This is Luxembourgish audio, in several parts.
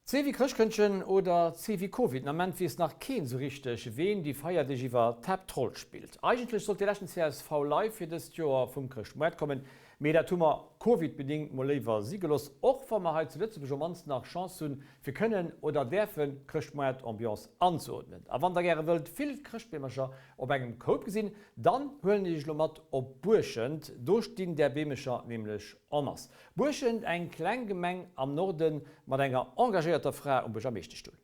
C wéi Chrëschtkëndchen oder C wéi Covid, den Ament weess nach keen esou richteg, ween déi Feierdeeg iwwer d'Haaptroll spillt. Eigentlech sollt dee leschten csv Live fir dëst Joer vum Chrëschtmoart kommen, mee dat hu mer Covid-bedingt mol léiwer si geloss, och wa mer hei zu Lëtzebuerg op mannst nach Chance hunn, fir kënnen oder däerfe Chrëschtmoart-Ambiance anzeootmen. A wann der gäre wëllt vill Chrëschtbeemercher op engem Koup gesinn, dann huelen ech iech elo mat op Buerschent, do stinn där Beemecher nämlech en masse. Buerschent, eng kleng Gemeng am Norden mat enger engagéierter Fra um Buergermeeschteschstull.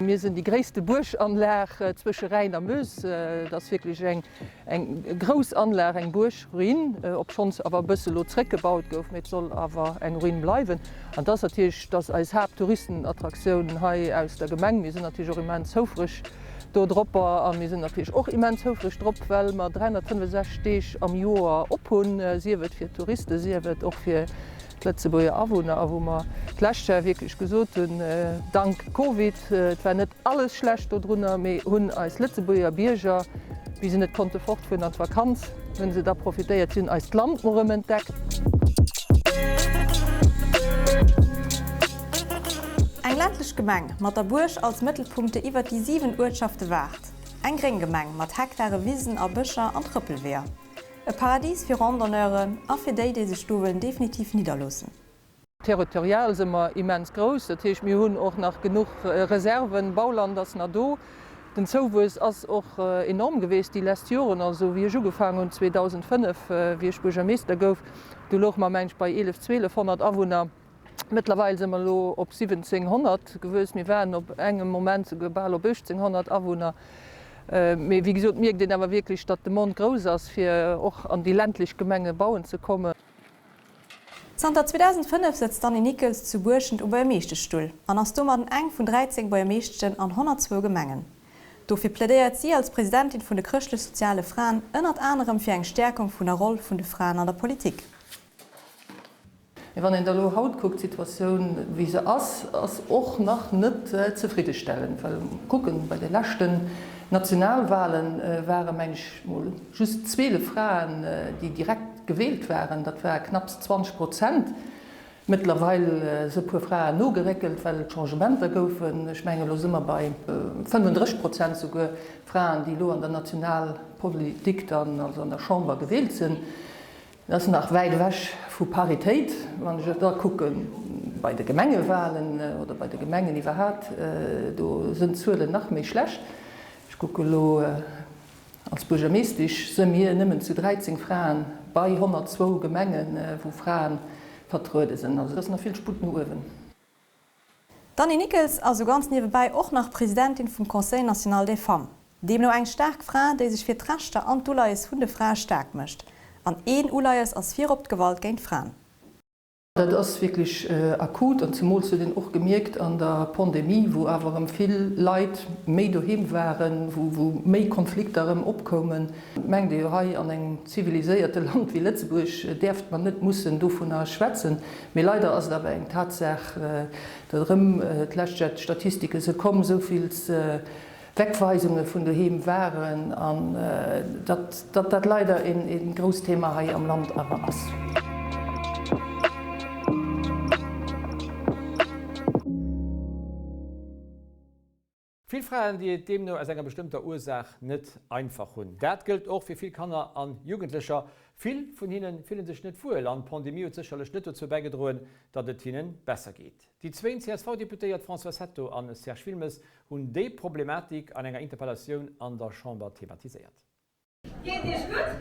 Mir sinn déi gréisste Buerganlag zwësche Rhäin a Meuse. Et ass wierklech eng Eng grouss Anlag, eng Buergruin, obschonns awer e bësse lo zréckgebaut gouf, mee et soll awer eng Ruin bleiwen. An dat ass natierlech, dat ass eis Haapttouristenattraktioun hei aus der Gemeng. Mir sinn natierlech och immens houfreg do dropper a mir sinn natierlech och immens houfreg drop, well mer 365 Deeg am Joer op hunn, sief et fir d'Touristen, sief et och fir d'Lëtzebuerger Awunner a wou mer d'lescht Jar wierklech gesot hunn, dank Covid, et war net alles schlecht dodrunner, mee hunn eis Lëtzebuerger Bierger, wéi se net konnte fortfueren an d'Vakanz, hunn se da profitéiert, si hunn eist Land mol erëm entdeckt. Eng ländlech Gemeng mat der Buerg als Mëttelpunkt, déi iwwer déi 7 Uertschafte waacht. Eng gréng Gemeng mat Hektare Wisen a Bëscher an Trëppelweeër. E Paradis fir Randonneuren a fir déi, déi sech do wëllen definitiv nidderloossen. Territorial si mer immens grouss, dat heescht mir hunn och nach genuch Reserven, Bauland ass nach do. Den Zouwuess ass och enorm geweest déi lesst Joren. Also wéi ech ugefaangen hunn 2005, wéi ech Buergermeeschter gouf, du louch mer meng ech bei 11, 1200 Awunner. Mëttlerweil si mer elo op 1.700 gewuess. Mir waren op engem Moment souguer bal op 1.800 Awunner. Mee wéi gesot mierkt een awer wierklech, datt de Demande grouss ass, fir och an déi ländlech Gemenge bauen ze kommen. Zanter 2005 sëtzt d'Annie Nickels zu Buerschent um Buergermeeschteschstull an ass domadden eng vun 13 Buergermeeschteschen an 102 Gemengen. Dofir plädéiert si als Presidentin vun de Chrëschtlech-Soziale Fraen ënnert anerem fir eng Stäerkung vun der Roll vun de Fraen an der Politik. Mee wann een da elo haut kuckt, d'Situatioun wéi se ass, ass och nach net zefriddestellend. Well kucken, bei de leschten Nationalwahlen ware meng ech mol just 12 Fraen, déi direkt gewielt waren. Dat war knapps 20 Prozent. Mëttlerweil si e puer Fraen nogeréckelt, well et Changementer goufen. Ech mengen, elo si mer bei 35 Prozent souguer Fraen, déi elo an der Nationalpolitik dann, also an der Chamber gewielt sinn. Dat ass nach wäit ewech vu Paritéit. Wann ech et da kucke bei de Gemengewahlen oder bei de Gemengen iwwerhaapt, do sënn d'Zuelen nach méi schlecht. Ech kucke elo als Buergermeeschtesch, së mir nëmmen zu 13 Fraen bei 102 Gemengen, wou Frae vertruede sënn. Also et ass nach vill Sputt no uewen. D'Annie Nickels ass esou ganz niewebäi och nach Presidentin vum Conseil national des femmes. Deemno eng staark Fra, déi sech fir d'Rechter an d'Uleies vun de Frae staark mécht. An een Uleies ass virop d'Gewalt géint Fraen. Dat ass wierklech akut an zemools huet een och gemierkt an der Pandemie, wou awer erëm vill Leit méi doheem waren, wou méi Konflikter erëm opkoumen. Et mengt ee jo hei an engem ziviliséierte Land wéi Lëtzebuerg däerft mer net mussen dovunner schwätzen, Mee leider ass et awer eng Tatsaach, datt erëm d'lescht Jar d'Statistike se komm, esou vill Wegweisunge vun doheem waren an datt dat leider e grousst Thema hei am Land awer ass. Vill Fraen, déi et deemno aus enger bestëmmter Ursaach net einfach hunn. Dat gëllt och fir vill Kanner an Jugendlecher. Vill vun hinne fillen sech net wuel an d'Pandemie huet sécherlech net dozou bäigedroen, datt et hinne besser geet. Déi zwéin CSV-Deputéiert Françoise Hetto an Serge Wilmes hunn déi Problematik an enger Interpellatioun an der Chamber thematiséiert. Geet iech gutt?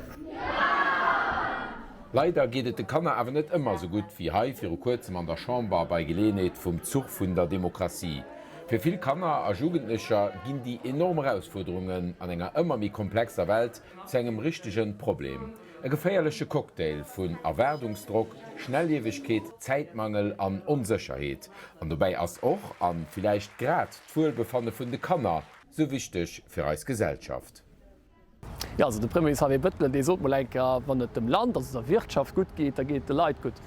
Leider geet et de Kanner awer net ëmmer esou gutt wéi hei viru kuerzem an der Chamber bei Geleeënheet vum Zuch vun der Demokratie. Fir vill Kanner a Jugendlecher ginn déi enorm Erausfuerderungen an enger ëmmer méi komplexer Welt zu engem richtege Problem. E geféierleche Cocktail vun Erwaardungsdrock, Schnelliewegkeet, Zäitmangel an Onsécherheet. An dobäi ass och, a villäicht grad, d'Wuelbefanne vun de Kanner sou wichteg fir eis Gesellschaft. Jo, also de Premier Xavier Bettel, dee sot mol eng Kéier, wann et dem Land, also der Wirtschaft gutt geet, da geet et de Leit gutt.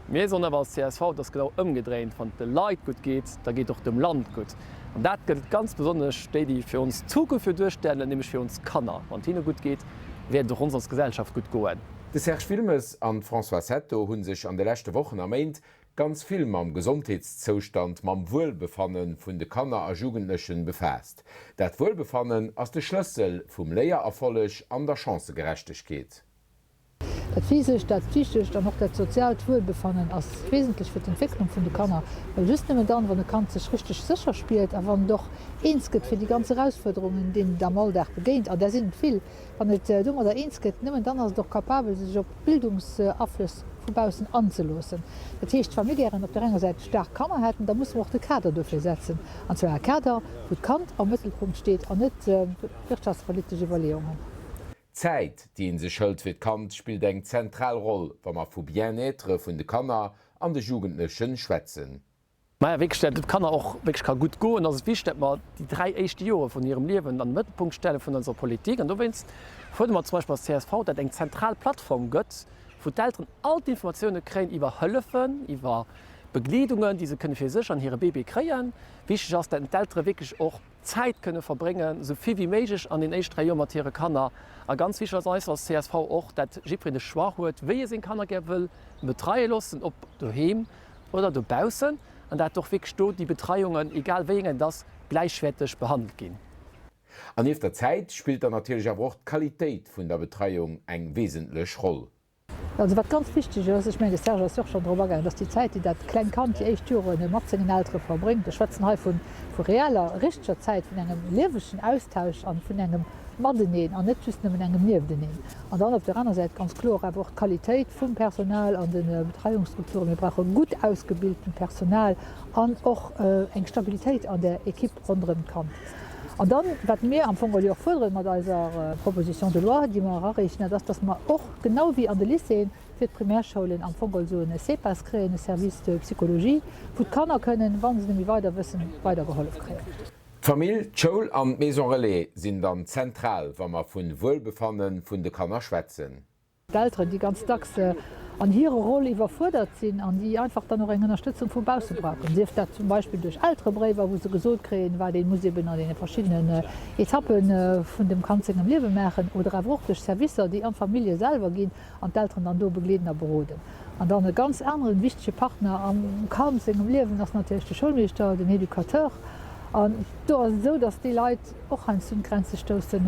Mir soen awer als csv, et ass genau ëmgedréint, Wann et de Leit gutt geet, da geet och dem Land gutt. An dat gëllt ganz besonnesch déi, déi fir ons Zukunft jo duerstellen, nämlech fir ons Kanner. Wann et hinne gutt geet, wäert et och ons als Gesellschaft gutt goen. De Serge Wilmes an d'Françoise Hetto hu sech an de leschte Wochen a Méint ganz vill mam Gesondheetszoustand, mam Wuelbefanne vun de Kanner a Jugendlechen befaasst. Dat Wuelbefannen ass de Schlëssel vum Léiererfolleg an der Chancëgerechtegkeet. Dat physescht, dat psychescht an och dat soziaalt Wuelbefannen ass wesentlech fir d'Entwécklung vun de Kanner, well just nëmmen dann, wann e Kand sech richteg sécher spiert a wann et och eens gëtt fir déi ganz Erausfuerderungen, deenen et am Alldag begéint, an där sinn et vill, wann et domadder eens gëtt, nëmmen dann ass et och capabel, sech op Bildungsaflëss vu baussen anzeloossen. Dat heescht, wa mir gären op där enger Säit staark Kanner hätten, da musse mer och de Kader dofir setzen, an zwar e Kader, wou d'Kand am Mëttelpunkt steet an net wirtschaftspolitesch Iwwerleeungen. D'Zäit, déi ee sech hëlt fir d'Kand, spillt eng zentral Roll, wa mer vu Bien-être vun de Kanner an de Jugendlechen schwätzen. Maja, wierklech, dat et Kanner och wierklech ka gutt goen, ass et wichteg, dat mer déi 3 éischt Jore vun hirem Liewen an de Mëttelpunkt stelle vun onser Politik. An dowéinst fuerdere mer zum Beispill als csv, dat et eng zentral Plattform gëtt, wou d'Elteren all d'Informatioune kréien iwwer Hëllefen, iwwer Begleedungen, déi se kënne fir sech an hire Bébé kréien. Wichteg ass, dat d'Eltere wierklech och Zäit kënne verbréngen, esou vill wéi méiglech an den éischt 3 Joer mat hire Kanner. A ganz wichteg ass eis als csv och, dat jiddwereen de Choix huet, wéi e seng Kanner gär wëll betreie loossen, ob doheem oder dobaussen, an dat och wierklech do déi Betreiungen, egal wéi eng et ass, gläichwäerteg behandelt ginn. An nieft der Zäit spillt dann natierlech awer och d'Qualitéit vun der Betreiung eng wesentlech Roll. Also wat ganz wichteg ass, ech mengen de Serge ass jo och schonn drop agaangen, dass déi Zäit, déi dat klengt Kand déi éischt Jore mat sengen Eltere verbréngt, ech schwätzen hei vu reeller, richteger Zäit, vun engem liewegen Austausch an vun engem Mateneen an net just nëmmen engem Niefteneen. An dann op der aner Säit ganz kloer awer och d'Qualitéit vum Personal an de Betreiungsstrukturen. Mir brauche gutt ausgebiltent Personal an och eng Stabilitéit an der Equipe ronderëm d'Kand. An dann, wat mir am Fong jo och fuerderen mat eiser Proposition de loi, déi mer erareechen, dat ass, dass mer och, genau wéi an de Lycéeën, fir d'Primärschoulen am Fong esou e CEPAS kréien, e Service de psychologie, wou d'Kanner kënnen, wa se net méi weider wëssen, weidergehollef kréien. D'Famill, d'Schoul an d'Maison relais sinn dann zentral, wa mer vun Wuelbefanne vun de Kanner schwätzen. D'Elteren, déi ganz dacks an hirer Roll iwwerfuerdert sinn an déi einfach dann och eng Ënnerstëtzung vu bausse brauchen, sief dat zum Beispill duerch Elterebréiwer, wou se gesot kréien, wat ee muss eben an deene verschiddenen Etappe vun dem Kand sengem Liewe maachen, oder awer och duerch Servicer, déi an d'Famillje selwer ginn an d'Elteren dann do begleeden a beroden. An dann e ganz aneren wichtege Partner am Kand sengem Liewen ass natierlech de Schoulmeeschter, den Educateur. An do ass et esou, dass déi Leit och heiansdo un d'Grenze stousse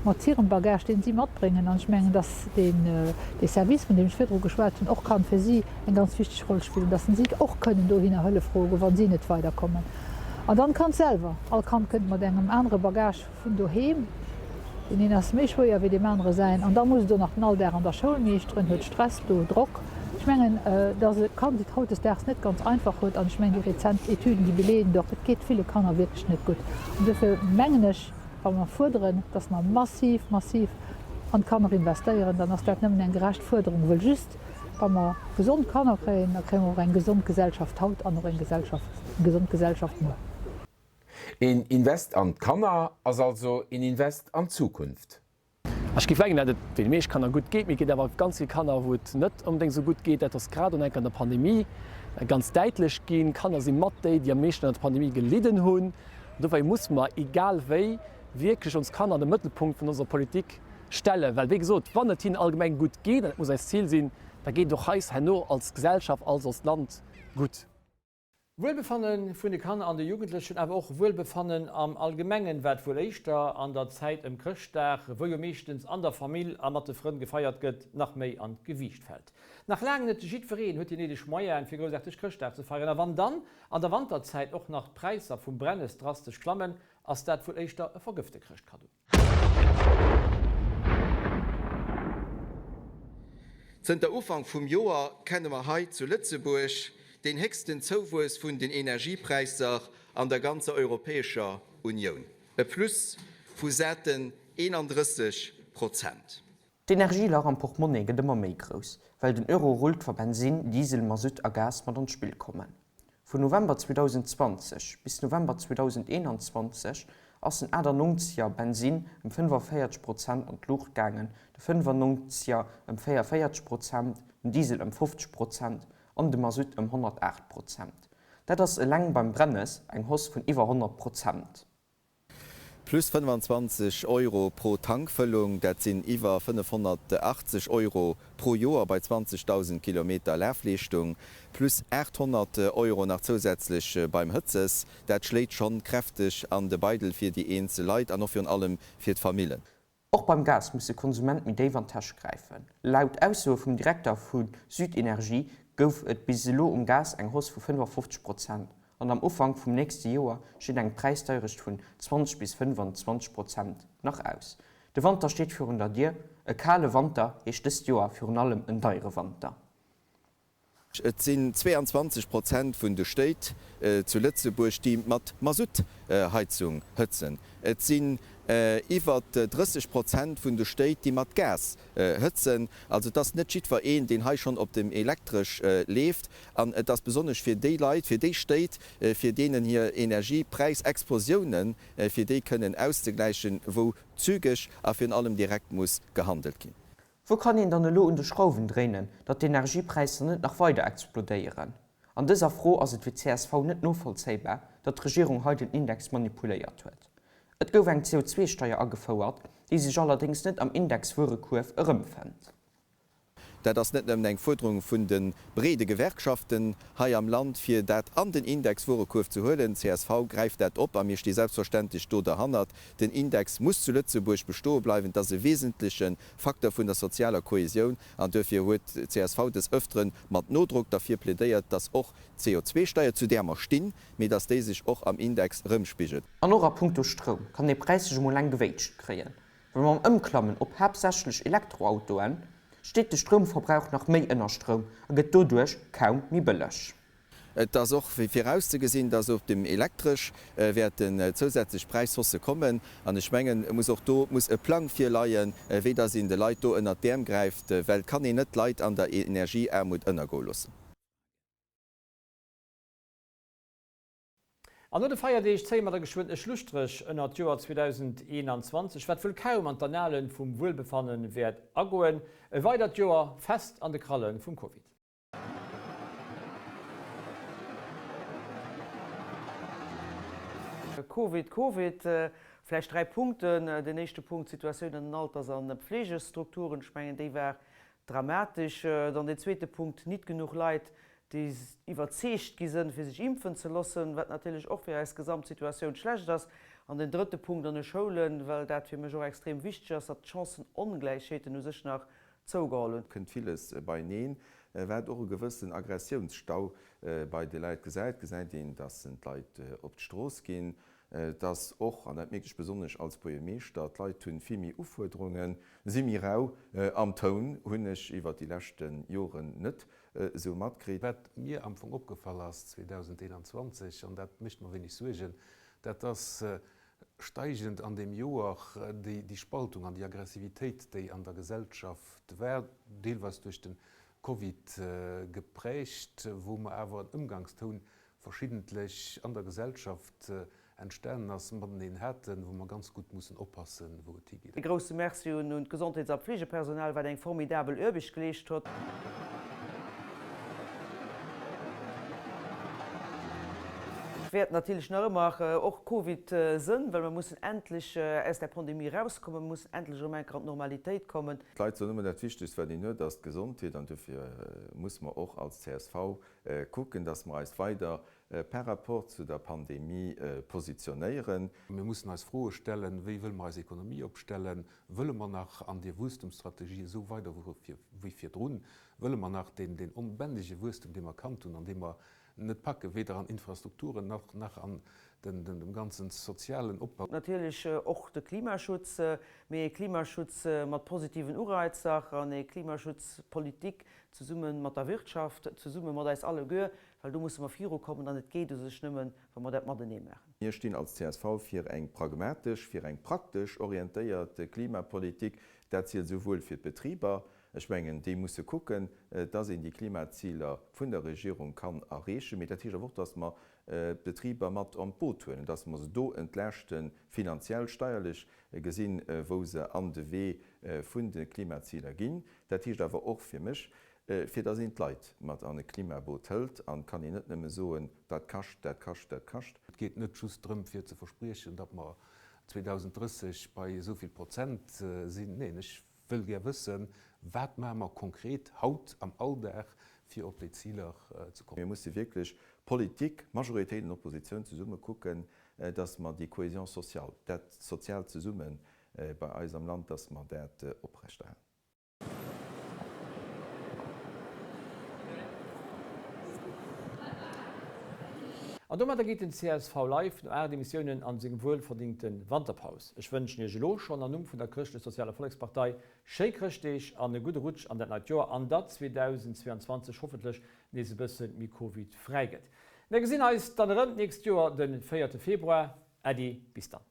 mat hirem Bagage, deen si matbréngen. An ech mengen, dass deen, dee Service, vun deem ech virdru geschwat hunn, och kann fir si eng ganz wichteg Roll spillen, dass si och kënnen dohinner Hëllef froe goen, wa si net weiderkommen. An dann d'Kand selwer. All Kand kënnt mat engem anere Bagage Vun doheem, deen een ass méi schwéier wéi deem anere säin, an da muss et och nach den Alldag an der Schoul meeschteren, huet Stress do, Drock. Ech mengen, dass e Kand et hautdesdaags net ganz einfach huet, an ech mengen, déi rezent Etüden, déi beleeën et och, et geet ville Kanner wierklech net gutt. An duerfir mengen ech, wa mer fuerderen, dass mer massiv, massiv an d'Kanner investéieren, dann ass dat nëmmen eng gerecht Fuerderung, wëll just wa mer gesond Kanner kréien, da kréie mer och eng gesond Gesellschaft haut an och eng Gesellschaft, eng gesond Gesellschaft muer. Een Invest an d'Kanner ass also een Invest an d'Zukunft. Ech géif mengen, dat et deene meescht Kanner gutt geet, mee et gétt awer ganz vill Kanner, wou et net onbedéngt esou gutt geet. Dat ass grad och enk an der Pandemie ganz däitlech ginn. Kanner si mat déi, déi am meeschten ënner der Pandemie gelidden hunn. An dofir musse mer, egal wéi, wierklech ons Kanner an de Mëttelpunkt vun onser Politik stellen. Well, wéi gesot, wann et hinnen allgemeng gutt geet, an dat muss eist Zil sinn, da geet et och eis herno als Gesellschaft, als als Land gutt. Wuelbefanne vun de Kanner an de Jugendlechen, awer och Wuelbefannen am Allgemengen, wat wuel éischter an der Zäit ëm Chrëschtdag, wou jo meeschtens an der Famill a mat de Frënn gefeiert gëtt, nach méi an d'Gewiicht fält. Nach laang net jiddwereen huet déi néideg Moyene fir groussaarteg Chrëschtdag ze feieren, a wann dann an der Wanterzäit och nach d'Präisser vum Brennes drastesch klammen, ass dat wuel éischter e vergëfte Chrëschtkaddo. Zënter Ufank vum Joer kenne mer hei zu Lëtzebuerg deen héchsten Zouwuess vun den Energiepräisser an der ganzer Europäescher Unioun, e Plus vu saten 31 Prozent. D'Energielach am Portmonnaie gëtt ëmmer méi grouss, well den Euro rullt wa Bensin, Diesel, Masutt a Gas mat an d'Spill kommen. Vun November 2020 bis November 2021 ass den 98er Bensin ëm 45 Prozent an d'Luucht gaangen, de 95er ëm 44 Prozent, den Diesel ëm 50 Prozent. an de Masutt ëm 108 Prozent. Dat ass eleng beim Brennes eng Hausse vun iwwer 100 Prozent. Plus 25 Euro pro Tankfëllung, dat sinn iwwer 580 Euro pro Joer bei 20.000 Kilometer Lafleeschtung, plus 800 Euro nach zousätzlech beim Hëtzes. Dat schléit schonn kräfteg an de Beidel fir déi eenzel Leit an och virun allem fir d'Famillen. Och beim Gas muss de Konsument méi déif an d'Täsch gräifen. Laut Aussoe vum Direkter vu Südenergie gouf et bis elo um Gas eng Hausse vu 55 Prozent an am Ufank vum nächste Joer steet eng Präisdeierecht vun 20 bis 25 Prozent nach aus. De Wanter steet virun der Dier. E kale Wanter heescht dëst Joer virun allem en deiere Wanter. Et sinn 22 Prozent vun de Stéit zu Lëtzebuerg, déi mat Masuttheizung hëtzen. Et sinn iwwer 30 Prozent vun de Stéit, déi mat Gas hëtzen. Also et ass net jiddwer een, deen hei schonn op dem Elektresch leeft. An et ass besonnesch fir déi Leit, fir déi Stéit, fir deenen hir Energiepräisexplosiounen, fir déi kënnen auszegläichen, wou zügeg a virun allem direkt muss gehandelt ginn. Wou kann een dann elo un de Schrauwen dréinen, datt d'Energiepräisser net nach weider explodéieren? An dëser Fro ass et fir csv net novollzéibar, datt d'Regierung hei den Index manipuléiert huet. Et gouf eng CO2-Steier agefouert, déi sech allerdéngs net am Indexwuerekuerf erëmfënnt. Dat ass net nëmmen eng Fuerderung vun de breede Gewerkschaften hei am Land, fir dat an den Indexwuerekuerf ze huelen. Csv gräift dat op a mir sti selbstverständlech do derhannert. Den Index muss zu Lëtzebuerg bestoe bleiwen. Et ass e wesentleche Facteur vun der sozialer Kohesioun an duerfir huet csv des Ëfteren mat Nodrock derfir plädéiert, dass och d'CO2-Steier, zu där mer stinn, mee dass déi sech och am Index erëmspigelt. An och a punkto Stroum kann ee präislech emol eng Gewéitscht kréien, well mam Ëmklammen op haaptsächlech Elektroautoen steet de Stroumverbrauch nach méi ënner Stroum a gëtt doduerch kaum méi bëlleg. Et ass och virauszegesinn, dass op dem Elektresch wäerten zousätzlech Präishaussë kommen. An ech mengen, et muss och do muss e Plang virleien, wéi dass een de Leit do ënnert d'Äerm gräift, well et kann een net d'Leit an der Energieaarmut ënnergoe loossen. An no de Feierdeeg zéie mer da geschwënn e Schlusstréch ënnert d'Joer 2021, wat wuel kaum an d'Annale vum Wuelbefanne wäert agoen. E weidert Joer fest an de Kralle vum Covid. Covid, Covid, vläicht 3 Punkten. Den éischte Punkt, d'Situatioun an den Alters a Pflegestrukturen, ech mengen, déi war dramatesch. Dann den zweete Punkt, nit genuch Leit, déi iwwerzeegt gi sënn, fir sech impfen ze loossen, wat natierlech och fir eis Gesamtsituatioun schlecht ass. An den drëtte Punkt, an de Schoulen, well dat fir mech och extrem wichteg ass, datt d'Chancen-ongläichheeten u sech nach zougeholl hunn. Kënnt villes beineen, wat och e gewëssen Aggressiounsstau bei de Leit gesäit. Gesäit een, datt d'Leit op d'Strooss ginn, datt och, an dat mierkt ech besonnesch als Buergermeeschter, d'Leit hunn vill méi Ufuerderungen, si méi rau am Toun, hunn ech iwwert déi leschte Joren net esou matkritt. Wat mir am Fong opgefall ass 2021, an dat mécht mer wéineg Suergen, dat ass, steigend an deem Joer déi Spaltung an déi Aggressivitéit, déi an der Gesellschaft war, deelweis duerch de Covid geprägt, wou mer awer en Ëmgangstoun verschiddentlech an der Gesellschaft entstanen ass, mateneen haten, wou mer ganz gutt mussen oppassen, wou et higeet. E grousse Merci un d'Gesondheets a Pflegepersonal, wat eng formidabel Oarbecht geleescht hott. Wäert natierlech nach ëmmer och Covid sënn, well mer mussen endlech aus där Pandemie erauskommen, mer mussen endlech erëm enker an d'Normalitéit kommen. D'Leit soen ëmmer, dat Wichtegst wat een huet ass d'Gesondheet an dofir musse mer och als csv kucken, datt mer eis weider par rapport zu der Pandemie positionéieren. Mir mussen eis Froe stellen, Wéi wëlle mer eis Ekonomie opstellen? Wëlle mer nach an deer Wuesstumsstrategie esou weider wéi virdrun? Wëlle mer nach deen onbändege Wuesstum, dee mer kannt hunn an dee mer net packen, weder an Infrastrukturen nach nach an dem ganzen sozialen Opbau. Natierlech och de Klimaschutz, mee ee Klimaschutz mat positiven Ureizer an ee Klimaschutzpolitik zesumme mat der Wirtschaft, zesumme mat eis alleguer, well do musse mer virukommen an et geet u sech nëmmen, wa mer dat matenee maachen. Mir stinn als csv fir eng pragmatesch, fir eng praktesch orientéiert Klimapolitik. Dat zielt esouwuel fir d'Betriber, Ech mengen, déi musse kucken, dass een déi Klimaziler vun der Regierung kann erreechen. Mee dat heescht awer och, dass mer d'Betriber mat an d'Boot huelen, dass mer se do entlaaschten, finanziell, steierlech gesinn, wou se an de Wee vun de Klimaziler ginn. Dat heescht awer och fir mech. fir datt een d'Leit mat an e Klimaboot hëlt an et kann een net nëmme soen, dat kascht, dat kascht, dat kascht. Et geet net just drëm fir ze verspriechen, datt mer 2030 bei esou vill Prozent sinn. Neen, ech wëll gär wëssen, wat maache mer konkret haut am Alldag, fir op déi Ziler ze kommen. Mir musse wierklech Politik, Majoritéit an Oppositioun zesumme kucken, datt mer déi Cohésion sociale, dat soziaalt Zesumme bei eis am Land, datt mer dat oprechterhalen. An domadder geet den csv Live no 8 Emissiounen an seng wuelverdingte Wanterpaus. Ech wënschen Iech elo schonn am Numm vun der Chrëschtlech-Sozialer Vollekspartei schéi Chrëschtdeeg an e gudde Rutsch an dat neit Joer an datt 2022 hoffentlech nees e bësse méi Covid-fräi gëtt. Mir gesinn eis dann erëm d'nächst Joer de véierte Februar. Äddi, bis dann.